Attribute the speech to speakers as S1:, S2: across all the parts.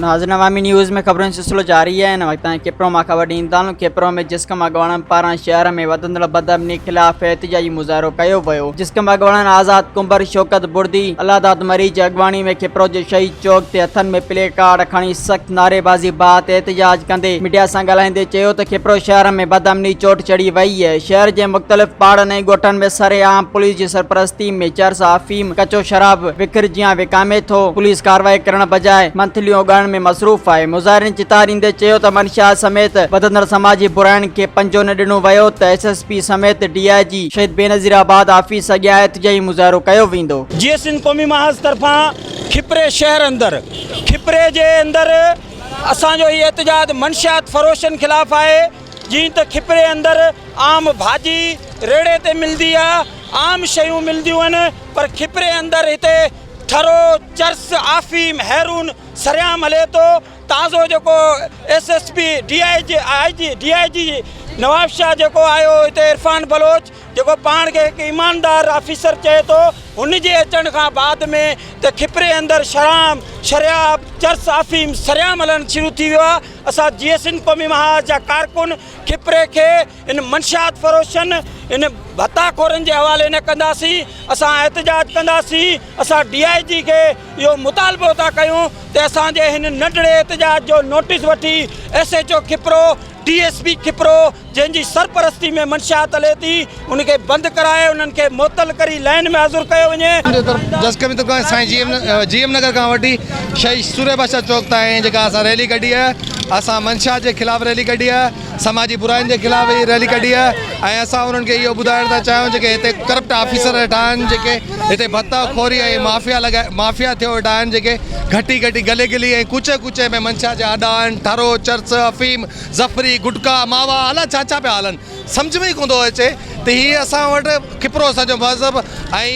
S1: ناظرين عوامي نيوز ۾ خبرن جو سلسلو جاري آهي هن وقت تائين کپرو مان خبر ڏيندا هلون کپرو ۾ جسقم اڳواڻن پاران شهر ۾ وڌندڙ بدامني خلاف احتجاجي مظاهرو ڪيو ويو جسقم اڳواڻن آزاد ڪنڀر شوڪت بڙدي الله داد مري جي اڳواڻي ۾ کپرو جي شهيد چوڪ تي هٿن ۾ پلي ڪارڊ کڻي سخت نعريبازي بعد احتجاج ڪندي ميڊيا سان ڳالهائيندي چيو ته کپرو شهر ۾ بدامني چوٽ چڙهي وئي آهي شهر جي مختلف پاڙن ۽ ڳوٺن ۾ سرعام پوليس جي سرپرستي ۾ چرس آفيم ڪچو شراب وکر جيان وڪامي ٿو، پوليس ڪارروائي ڪرڻ بجاء منٿليون اڳاڙڻ ۾ مصروف آهي، مظاهرين چتاء ڏيندي چيو ته منشيات سميت وڌندڙ سماجي براين کي پنجو نه ڏنو ويو ته ايس ايس پي سميت ڊي I جي شهيد بينظيرآباد آفيس اڳيان احتجاجي مظاهرو ڪيو ويندو.
S2: جيئي سنڌ قومي محاذ طرفان کپري شهر اندر کپري جي اندر اسان جو هي احتجاج منشيات فروشن خلاف آهي جيئن ته کپري اندر عام ڀاڄي ريڙهي تي ملندي آ عام شيون ملنديون آهن پر کپري اندر هتي ٺرو، چرس، آفيم، هيرون سرعام هلي ٿو تازو جيڪو S S P D I G I G D I G Nawabshah جيڪو آيو هتي عرفان بلوچ جيڪو پاڻ کي هڪ ايماندار آفيسر چئي ٿو هن جي اچڻ کان بعد ۾ ته کپري اندر شرام شرياب چرس آفيم سرعام هلڻ شروع ٿي ويو آ اسان جيئي سنڌ قومي محاذ جا ڪارڪن کپري کي ان منشيات فروشن ان ڀتا خورن جي حوالي نه ڪنداسين اسان احتجاج ڪنداسين اسان ڊي I جي کي اهو مطالبو ٿا ڪيون ته اسان جي هن ننڍڙي احتجاج جو نوٽيس وٺي S H O Khipro D S P Khipro جنهن جي سرپرستي ۾ منشيات هلي ٿي ان کي بند ڪرائي انهن کي معطل ڪري لائين ۾ حاضر ڪيو وڃي.
S3: جسقم طرفان سائين جي ايم جي ايم نگر کان وٺي شهيد سورهيه بادشاهه چوڪ تائين جيڪا اسان ريلي ڪڍي آهي اسان منشيات جي خلاف ريلي ڪڍي آهي سماجي براين جي خلاف هي ريلي ڪڍي آهي ۽ اسان انهن کي اهو ٻڌائڻ ٿا چاهيون جيڪي هتي ڪرپٽ آفيسر ويٺا آهن جيڪي هتي ڀتا خوري ۽ مافيا لڳا مافيا ٿيو ويٺا آهن جيڪي گهٽي گهٽي گلي گلي ۽ ڪوچي ڪوچي ۾ منشا جا اڏا آهن ٺرو چرس افيم ظفري گٽڪا ماوا الاء ڇا ڇا پيا هلن سمجهه ۾ ئي ڪونه ٿو اچي ته هي اسان وٽ کپرو اسان جو مهذب ۽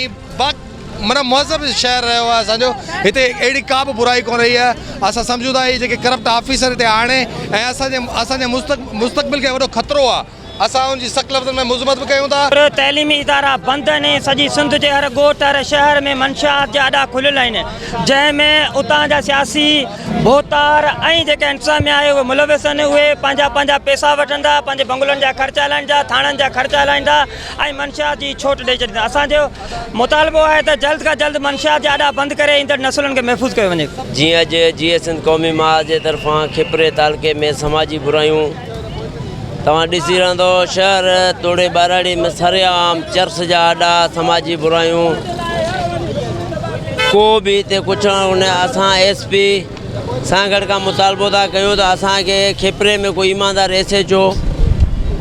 S3: باقي معنيٰ مهذب شهر رهيو آهي اسان جو هتي اهڙي ڪا به برائي ڪونه رهي آهي اسان سمجهون ٿا هي جيڪي ڪرپٽ آفيسر هتي آڻي ۽ اسان جي اسان جي مستقبل کي وڏو خطرو آهي اسان ان جي سخت لفظن ۾ مذمت به ڪيون ٿا.
S4: تعليمي ادارا بند آهن سڄي سنڌ جي هر ڳوٺ هر شهر ۾ منشيات جا اڏا کليل آهن جنهن ۾ اتان جا سياسي ڀوتار ۽ جيڪا انتظاميا آهي اهي ملوث آهن اهي پنهنجا پنهنجا پيسا وٺن ٿا پنهنجي بنگلن جا خرچ هلائن ٿا ٿاڻن جا خرچ هلائن ٿا ۽ منشيات جي ڇوٽ ڏئي ڇڏين ٿا اسان جو مطالبو آهي ته جلد کان جلد منشيات جا اڏا بند ڪري ايندڙ نسلن کي محفوظ ڪيو وڃي.
S5: جيئن اڄ جيئي سنڌ قومي محاذ جي طرفان کپري تعلقي ۾ سماجي برايون توهان ڏسي رهندو شهر توڙي ٻهراڙي ۾ سرعام چرس جا اڏا سماجي برايون ڪو به هتي ڪڇڻ ڪونهي اسان ايس پي سانگهڙ کان مطالبو ٿا ڪيون ته اسان کي کپري ۾ ڪو ايماندار ايس ايڇ او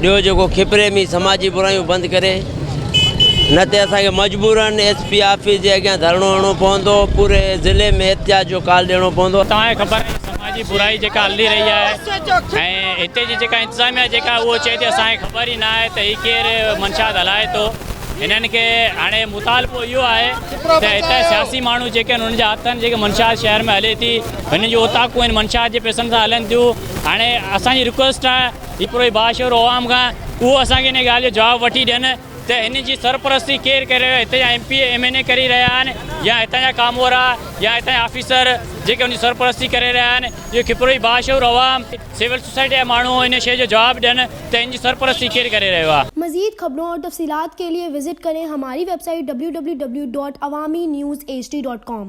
S5: ڏيو جيڪو کپري ۾ سماجي برايون بند ڪري نه ته اسان کي مجبورن ايس پي آفيس جي اڳيان ڌرڻو هڻڻو پوندو پوري ضلعي ۾ احتجاج جو ڪال ڏيڻو پوندو.
S6: توهان کي خبر آهي سماجي برائي جيڪا هلي رهي آهي ۽ هتي جي جيڪا انتظاميا جيڪا اهو چئي ٿي اسان کي خبر ئي نه آهي ته هي ڪير منشيات هلائي ٿو هنن کي هاڻي مطالبو اهو آهي ته هتان سياسي ماڻهو جيڪي آهن انهن جا هٿ آهن جيڪي منشيات شهر ۾ هلي ٿي هنن جون اوطاقون آهن منشيات جي پئسن سان هلن ٿيون هاڻي اسان جي رڪويسٽ آهي هي پورو باشعور عوام کان اهو اسان کي ان ڳالهه جو جواب وٺي ڏين ته هن جي سرپرستي ڪير ڪري رهيو آهي هتي جا M P A M N A ڪري رهيا آهن يا هتان جا ڪامورا يا هتان جا آفيسر جيڪي ان جي سرپرستي ڪري رهيا آهن اهو کپرو باشعور عوام سول سوسائٽي جا ماڻهو ان شيء جو جواب ڏين ته ان جي سرپرستي ڪير ڪري رهيو آهي.
S7: مزيد خبرون اور تفصيلات ڪي ليي وزٽ ڪرين هماري ويب سائيٽ www.awamiNewsHD.com.